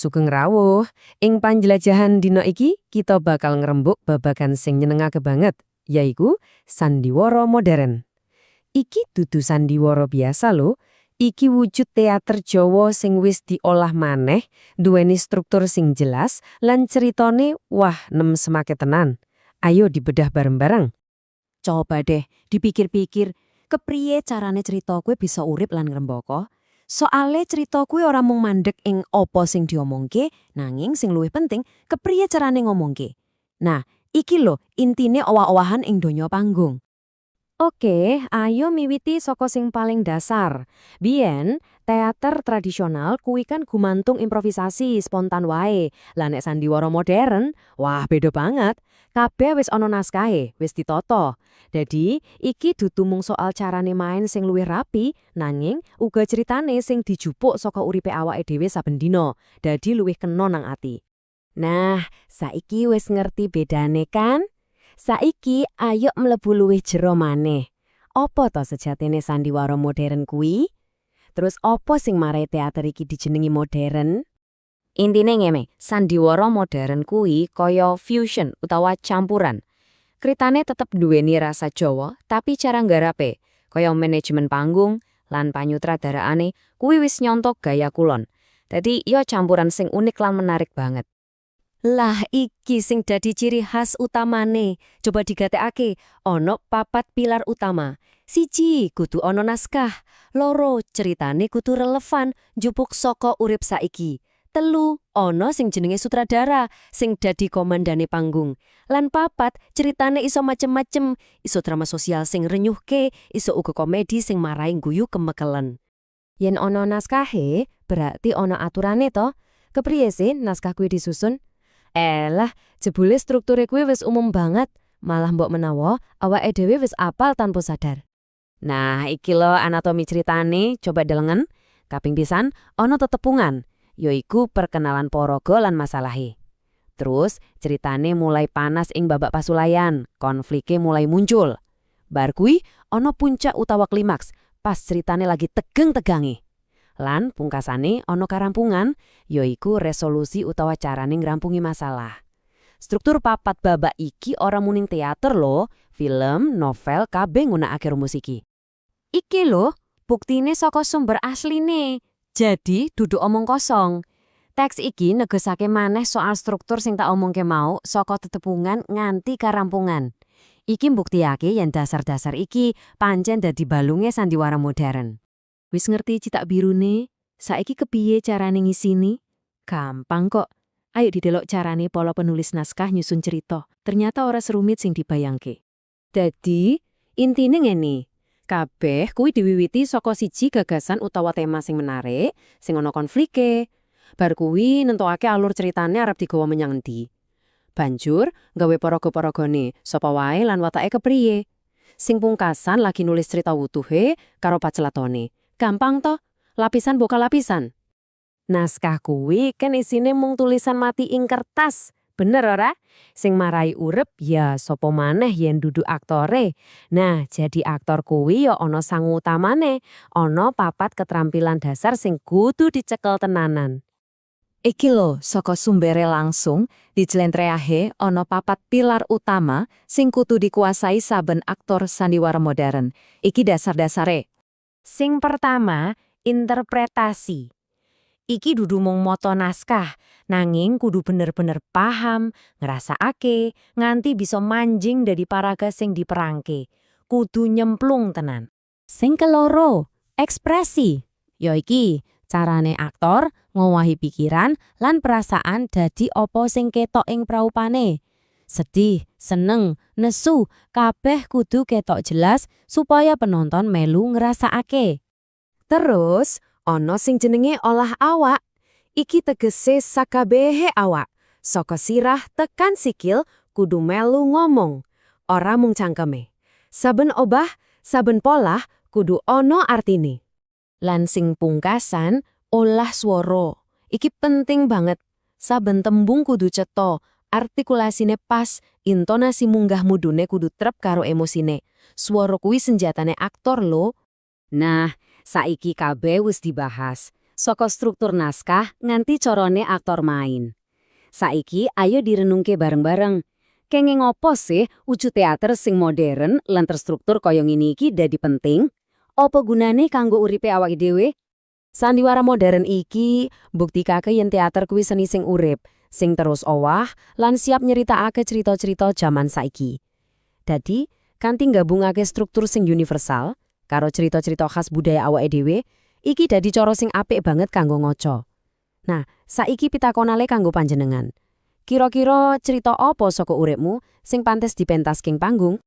Sugeng rawuh, ing panjelajahan dina iki kita bakal ngrembug babagan sing nyenengake banget, yaiku sandiwara modern. Iki dudu sandiwara biasa lho, iki wujud teater Jawa sing wis diolah maneh, duweni struktur sing jelas lan ceritane, wah, nembesake tenan. Ayo dibedah bareng-bareng. Coba deh dipikir-pikir, kepriye carane cerita kuwi bisa urip lan ngrembaka? Soale cerita kuwi ora mung mandek ing apa sing diomongke, nanging sing luwih penting, kepriye carane ngomongke. Nah, iki lho intine owah-owahan ing donya panggung. Oke, ayo miwiti saka sing paling dasar. Biyen, teater tradisional kuwi kan gumantung improvisasi spontan wae. Lah, nek sandiwara modern, wah, beda banget. Kabeh wis ana naskahe, wis ditata. Dadi, iki dudu mung soal carane main sing luwih rapi, nanging uga ceritane sing dijupuk saka uripe awake dhewe saben dina. Dadi luwih kena nang ati. Nah, saiki wis ngerti bedane, kan? Saiki ayo mlebu luwih jero maneh. Apa to sejatine sandiwara modern kuwi? Terus apa sing marai teater iki dijenengi modern? Intine ngene, sandiwara modern kuwi kaya fusion utawa campuran. Critane tetep duweni rasa Jawa, tapi cara nggarape, kaya manajemen panggung lan panyutradaraane kuwi wis nyontok gaya kulon. Dadi yo campuran sing unik lan menarik banget. Lah, iki sing dadi ciri khas utamane. Coba digatekake, ono papat pilar utama. 1, kudu ono naskah. 2, ceritane kudu relevan, njupuk saka urip saiki. 3, ono sing jenenge sutradara, sing dadi komandane panggung. Lan 4, ceritane iso macem-macem, iso drama sosial sing renyuhke, iso uga komedi sing marai guyu kemekelen. Yen ono naskahe, berarti ono aturane to. Kepriye sih naskah kuwi disusun? Elah, jebule strukture kuwi wis umum banget. Malah mbok menawa awake dhewe wis apal tanpa sadar. Nah, iki lho anatomi ceritane, coba delengen. Kaping pisan, ono tetepungan, yaiku perkenalan paraga lan masalahe. Terus, ceritane mulai panas ing babak pasulayan, konfliknya mulai muncul. Bar kuwi, ono puncak utawa klimaks, pas ceritane lagi tegang-tegange. Lan pungkasane ono karampungan, yaiku resolusi utawa carane ngrampungi masalah. Struktur papat babak iki ora mung ning teater lho, film, novel, kabeh nggunakake rumus iki. Iki lho, buktine saka sumber asline. Jadi, duduk omong kosong. Teks iki negesake maneh soal struktur sing tak omongke mau, saka tetepungan nganti karampungan. Iki mbuktiake yen dasar-dasar iki pancen dadi balunge sandiwara modern. Wis ngerti cetak birune, saiki kepiye carane ngisini? Gampang kok. Ayo didelok carane pola penulis naskah nyusun cerita. Ternyata ora serumit sing dibayangke. Dadi, intine ngene. Kabeh kuwi diwiwiti saka siji gagasan utawa tema sing menarik, sing ana konflike. Bar kuwi nentokake alur ceritane arep digawa menyang endi. Banjur gawe paraga-paragane, sapa wae lan watake kepriye. Sing pungkasan lagi nulis cerita wutuhe karo pacelatone. Gampang toh? Lapisan buka lapisan. Naskah kuwi kan isine mung tulisan mati ing kertas. Bener ora? Sing marai urip ya sapa maneh yen dudu aktore. Nah, jadi aktor kuwi ya ana sangu utamane, ana papat keterampilan dasar sing kudu dicekel tenanan. Iki lho, saka sumbere langsung, dijlentrehahe ana papat pilar utama sing kudu dikuasai saben aktor sandiwara modern. Iki dasar-dasare. Sing pertama, interpretasi. Iki dudu mung maca naskah, nanging kudu bener-bener paham, ngrasakake, nganti bisa manjing dadi paraga sing diperangke. Kudu nyemplung tenan. Sing keloro, ekspresi. Ya iki, carane aktor ngowahi pikiran lan perasaan dadi apa sing ketok ing praupane. Sedih, seneng, nesu, kabeh kudu ketok jelas supaya penonton melu ngrasakake. Terus, ana sing jenenge olah awak. Iki tegese sakabehe awak. Saka sirah tekan sikil kudu melu ngomong. Ora mung cangkeme. Saben obah, saben polah kudu ana artine. Lan sing pungkasan, olah swara. Iki penting banget. Saben tembung kudu cetha, artikulasine pas, intonasi munggah mudune kudu trep karo emosine. Swara kuwi senjatane aktor lho. Nah, saiki kabeh wis dibahas. Saka struktur naskah nganti corone aktor main. Saiki ayo direnungke bareng-bareng. Kenging opo sih wujud teater sing modern lan terstruktur kaya ngene iki dadi penting? Apa gunane kanggo uripe awake dhewe? Sandiwara modern iki mbuktikake yen teater kuwi seni sing urip, sing terus owah lan siap nyeritakake cerita-cerita jaman saiki. Dadi, kanthi nggabungake struktur sing universal karo cerita-cerita khas budaya awake dhewe, iki dadi cara sing apik banget kanggo ngaca. Nah, saiki pitakonane kanggo panjenengan. Kira-kira cerita apa saka uripmu sing pantes dipentaske ing panggung?